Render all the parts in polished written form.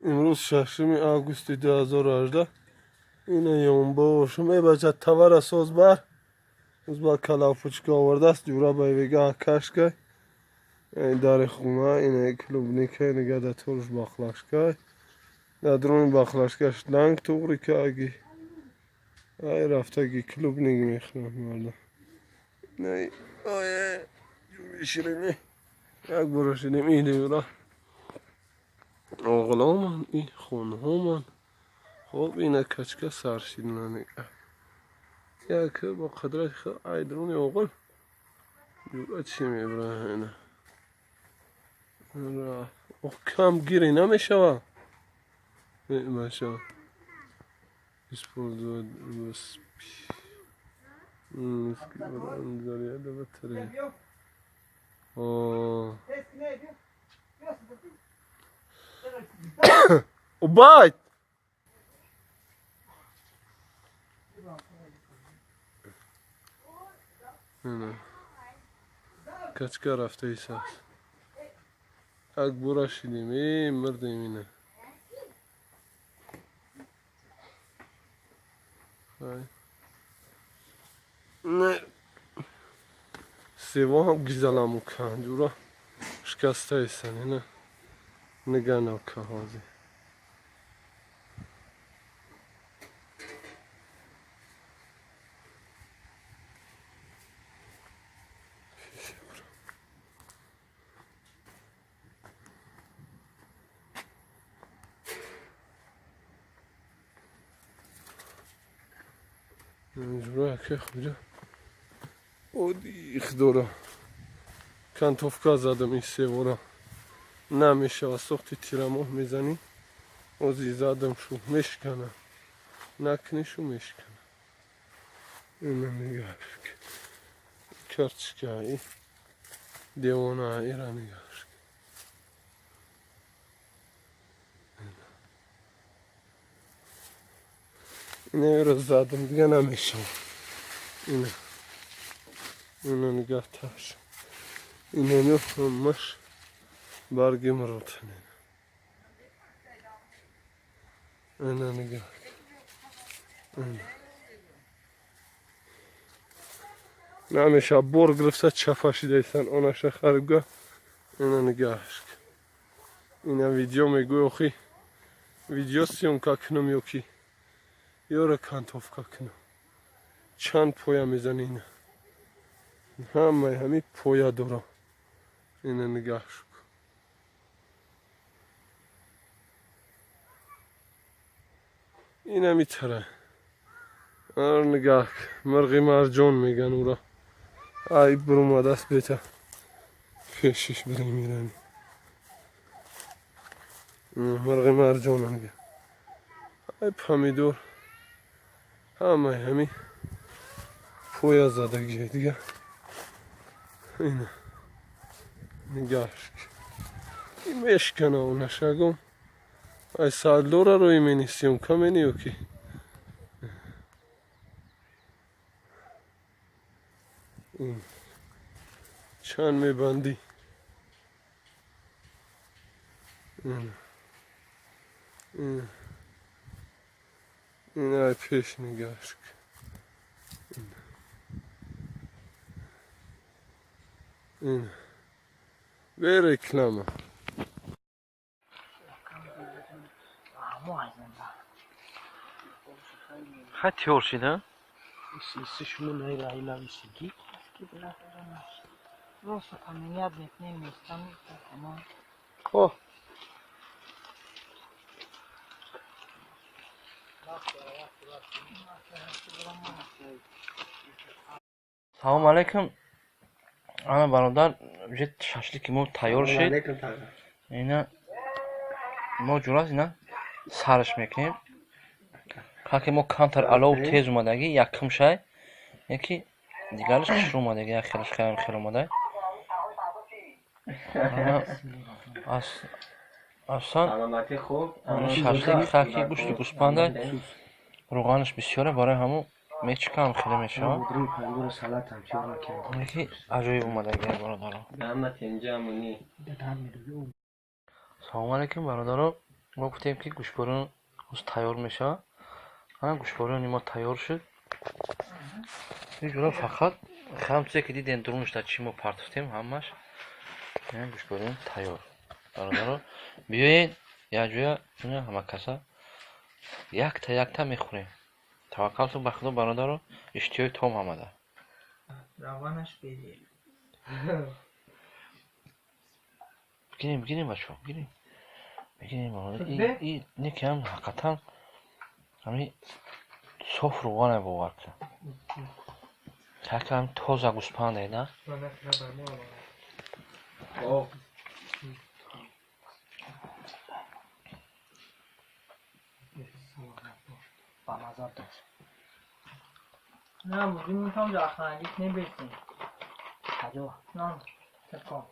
Имрӯз 6 августи 2018. Ина ёнбошум. Э, бача, тавара соз бар. Ба калафучка овардааст, ҷура ба вега кашкай. Дари хона ина клубника, нига да торуш бақлашкай. Дар дуруни бақлашка шланг туғри каги. Ай, рафтаги клубник мехӯрад мардум. Ой, ширини. Як бора шидем ин оғломан, и хонҳоман. Хоб, ина качка сар шидна. Як бо қудрати худ ай дуруни оғил ҷура чӣ мебара ина. Кам гире намешава. Бача. Использовать заряда батареи. Убайт! Качка рафтаисааст. Як бора шидем, э, мирдем ина. Не. Сево ҳам гизаламу кан ҷура шикастаисан ина. Нига нака ҳозир. Ҷура яке хуҷа одих дора. Кантовка задам ин севора. Намешава, сохти тирамоҳ мезанӣ. Ози задам шу мешкана. Накнишу мешкана. Ина нигаҳ. Карточка и девона ира нигаҳ. Ина задам, дига намешава. Ина. Ина нигаҳ таш. Ина ҳамаш барги муротан. Ина нигаҳ. Ина. Намеша, бор гирифта чапа шидайсан онаша харибга. Ина нигаҳш. Ина видео мегӯй, охи видео съёмка кунам ё ки ёра кантовка кунам. Чанд поя мезани ина. Ҳамаи ҳами поя дорам. Ина нигаҳш. Ина митара. Ар нигаҳ, мирғи марҷон меган ура. Ай, бурумадаст, бета. Пешиш бирем мирани. Мирғи марҷон мега. Ай, помидор. Ҳамаи ҳами поя задагие дига. Ина. Нигаҳш. И мешкана нашагом. Ай, садлора рӯи мени съёмка мени ё ки? Чанд мебандӣ? Ина. Ина. Ина ай пеш нигаҳш. Ина. Бе реклама. Хай, тиёр шид, а? Просто поменять мекунем местами, тамом. О, Салому алайкум. Ана, бародар, уже шашлики мо тайёр шид. Ина мо ҷурас ина сарш мекунем. Каки мо камтар алов тез омадаги, якум шай, яки дигараш хушрӯ омадаги, як хелаш хелам хел омадай. Ана ас асан саломатӣ, хуб. Шашлики хаки гӯшти гӯспанда, рӯғанаш бисёре, барои ҳамун мечикам хеле мешавад. Яки аҷоиб омадаги, бародаро. Салому алайкум, бародаро. Мо гуфтем, ки гӯшборон ҳоз тайёр мешавад. Ана гӯшборони мо тайёр шуд. Ин фақат ҳам чизе ки дидем дурунашда чӣ мо партофтем ҳамаш. Ин гӯшборон тайёр. Бародаро, биёед якҷоя ина ҳама каса якта якта мехӯрем. Таваккалтун ба Худо, бародаро, иштиҳои том омада. Раванаш безер. Бигирем, бигирем, бачаҳо, бигирем. Бигирем, бародар. И не ки ҳам ҳақиқатан ҳами соф равғане, бовар кун. Ҳакам тоза гӯспанде, на? نه بودیم میتونم جاخنگیش نبرسیم. کجا؟ نه تکان.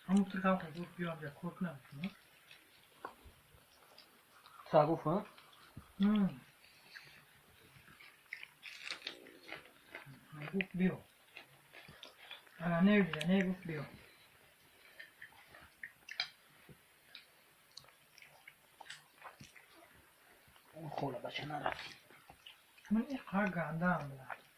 همون تکان که گفت بیام جا کورت نمیتونم. سگوف ها؟ گفت بیا. نه نه گفت بیا. خوله بچه نرفتی. من این قدر گنده هم بودم.